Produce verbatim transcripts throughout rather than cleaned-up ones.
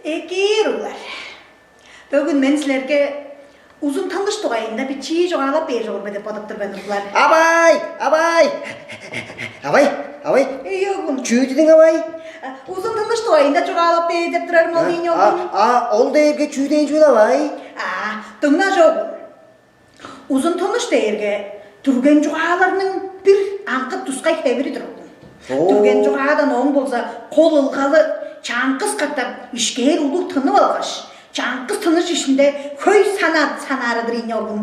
Экии, уруглар. Бөгүн мен силерге узун тыныш дугайында бичии чугаалап бээр чогур бе деп бодап тур мен, уруглар. Авай, авай, авай, авай. Эй, оглум. Чүү дидиң, авай? А, узун тыныш дугайында чугаалап бээр деп турарым ол, ийин, оглум. А, ол дээрге чүү дээн чүвел, авай? А, дыңна, чогум. Узун тыныш дээрге дүрген чугааларның бир аңгы тускай хевири-дир ол. Дүрген чугаадан оң болза, кол ылгалы чаңгыс катап ишкээр улуг тынып алгаш, чаңгыс тыныш иштинде хөй санаат санаары-дыр ийин, оглум.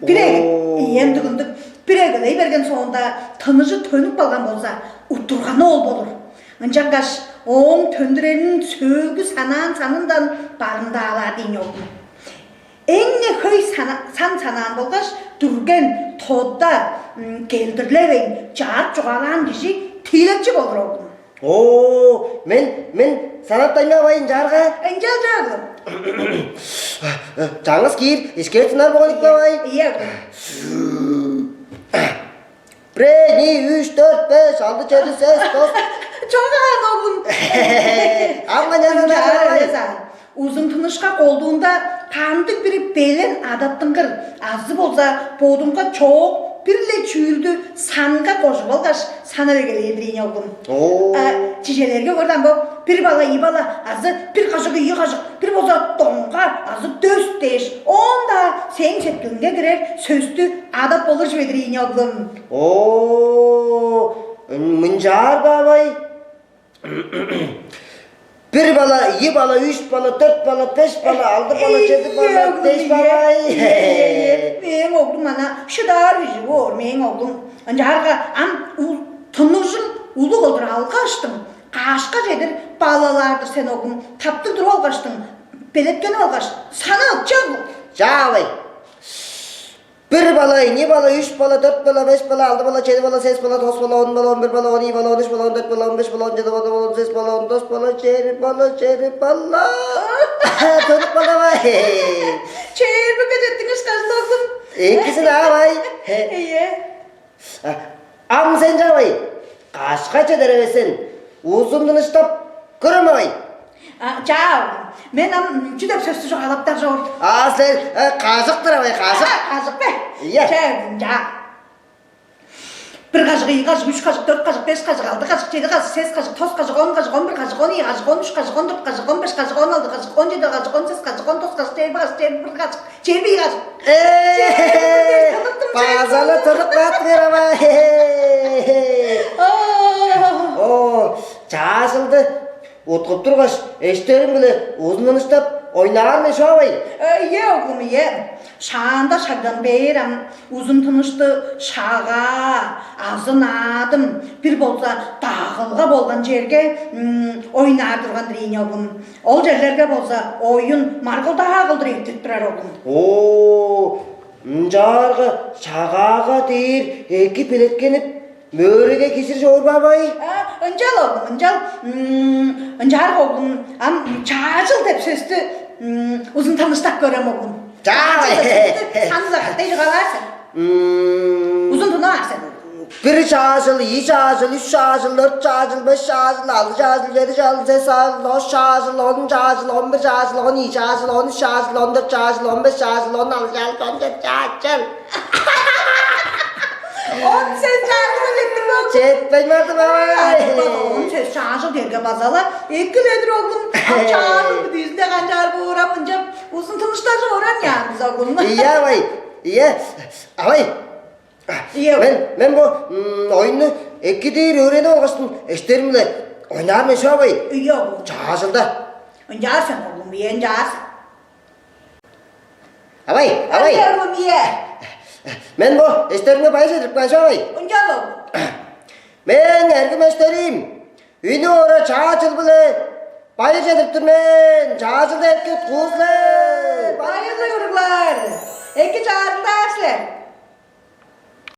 Бир эге ийен дугундук бир эгелей берген соонда, тыныжы төнүп калган болза, уттурганы ол болур. Ынчангаш ооң төндүрерин сөөлгү санаан санындан барымдаалаар ийин, оглум. Эң-не хөй сан санаан болгаш дүрген тода келдирлевейн чаап чугаалаан кижи тиилекчи болур, оглум. Оо, мен мен санаптайм, авай, ынчаарга. Ынчалча, оглум. Чаңгыс киир ишкээр тынар болган ийик бе, авай? Ийе, оглум. Бир, ийи, үш, дөрт, беш, алды, чеди, сес, тос. Чогаан, оглум. Амга нянза. Узун тынышка колдуунда кандыг-бир белен адаттынгыр азы болза бодунга чоок бир-ле чүүлдү санга кожуп алгаш, санап эгелээр-дир ийин, оглум. Чижелерге көрден бо, бир бала, ийи бала азы бир кажык, ийи кажык, бир болза доңга азы дөс дээш, оон-даа сээң сеткилиңге кирер сөстү адап болур чүве-дир ийин, оглум. Оо, мынчаар бе, авай? Бир бала, ийи бала, үш бала, дөрт бала, беш бала, алды бала, чеди бала, деш бала. Мээң оглум ана шыдаар кижи боор, мээң оглум. Ынчаарга ам тыныжың улуг кылдыр алгаштың, кашка чедир балалаар-дыр сен, оглум. Таптыг туруп алгаштың, белеткенип алгаш, санап чыгыл. Чаа, авай. Бир бала, ийи бала, үш бала, дөрт бала, беш бала, алды бала, чеди бала, сес бала, тос бала, он бала, он бир бала, он ийи бала, он үш бала, он дөрт бала, он беш бала, он чеди бала, он сес бала, он тос бала, чээрби бала, чээрби бала. Тынып калды, авай. Чээрбиге четтиңер, кажан, оглум? Экизин, авай. Ийе. Ам сен, чаа, авай, кашка чедер эвес сен, узун тыныштап көрем, авай. Чаа, мен ам чүү деп сөстү чугаалаптар чоор. А силер кажык-тыр, авай, кажык. Кажык бе? Ийе. Чаа, чаа. Бир кажык, ийи кажык, үш кажык, дөрт кажык, беш кажык, алды кажык, чеди кажык, сес кажык, тос кажык, он кажык, он бир кажык, он ийи кажык, он үш кажык, он дөрт кажык, он алды кажык, он чеди кажык, он сес кажык, он тос кажык, чээрби кажык, чээрби бир кажык, чээрби ийи кажык. Ээ, база-ла тынып кааттыңар, авай. Оо, чаажылды уткуп тургаш, эштерим-биле узун тыныштап ойнаар мен шоп, авай. Ийе, оглум, ийе. Шаанда шагдан бээр ам узун тынышты шагаа азы наадым, бир болза дагылга болган черге ойнаар турган-дыр ийин, оглум. Ол черлерге болза оюн, маргылдаа кылдыр эртип турар, оглум. Оо, ынчаарга шагаага дээр эки белеткенип, мөөреге кижир чоор бе, авай? Ынчал, оглум, ынчал. Ынчаарга, оглум, ам чаажыл деп сөстү узун тыныштап көрем, оглум. Чаа, авай. Чаажыл деп сөстү санза катай чугаалаар сен. Узун тынаар сен. Бир чаажыл, ийи чаажыл, үш чаажыл, дөрт чаажыл, беш чаажыл, алды чаажыл, чеди чаажыл, сес чаажыл, тос чаажыл, он чаажыл, он бир чаажыл, он ийи чаажыл, он үш чаажыл, он дөрт чаажыл, он беш чаажыл, он алды чаажыл, он чеди чаажыл. Он сес чаажыл четтиң бе? Четпейн бардым, авай. Он сес чаажыл дээрге база-ла эки-ле-дир, оглум. Ам чаажыл бүдүүзүнде канчаар боор, ам ынчап узун тыныштажып орар-дыр ийин бис, оглум. Ийе, авай. Ийе. Авай. Ийе. Мен мен бо оюнну эки дээр өөренип алгаштың, эштерим-биле ойнаар мен шоп, авай. Ийе, оглум. Чаажылда. Ынчаар сен, оглум, ийе, ынчаар сен. Авай, авай. Ынчаар, оглум, ийе. Мен бо эштеримге байыр чедирип каайн шоп, авай. Ынчаар, оглум. Мээң эргим эштерим, үнүп орар чаажыл-биле байыр чедирип тур мен. Чаажылда эки уткуур силер. Байырлыг, уруглар. Эки чаажылдаар силер.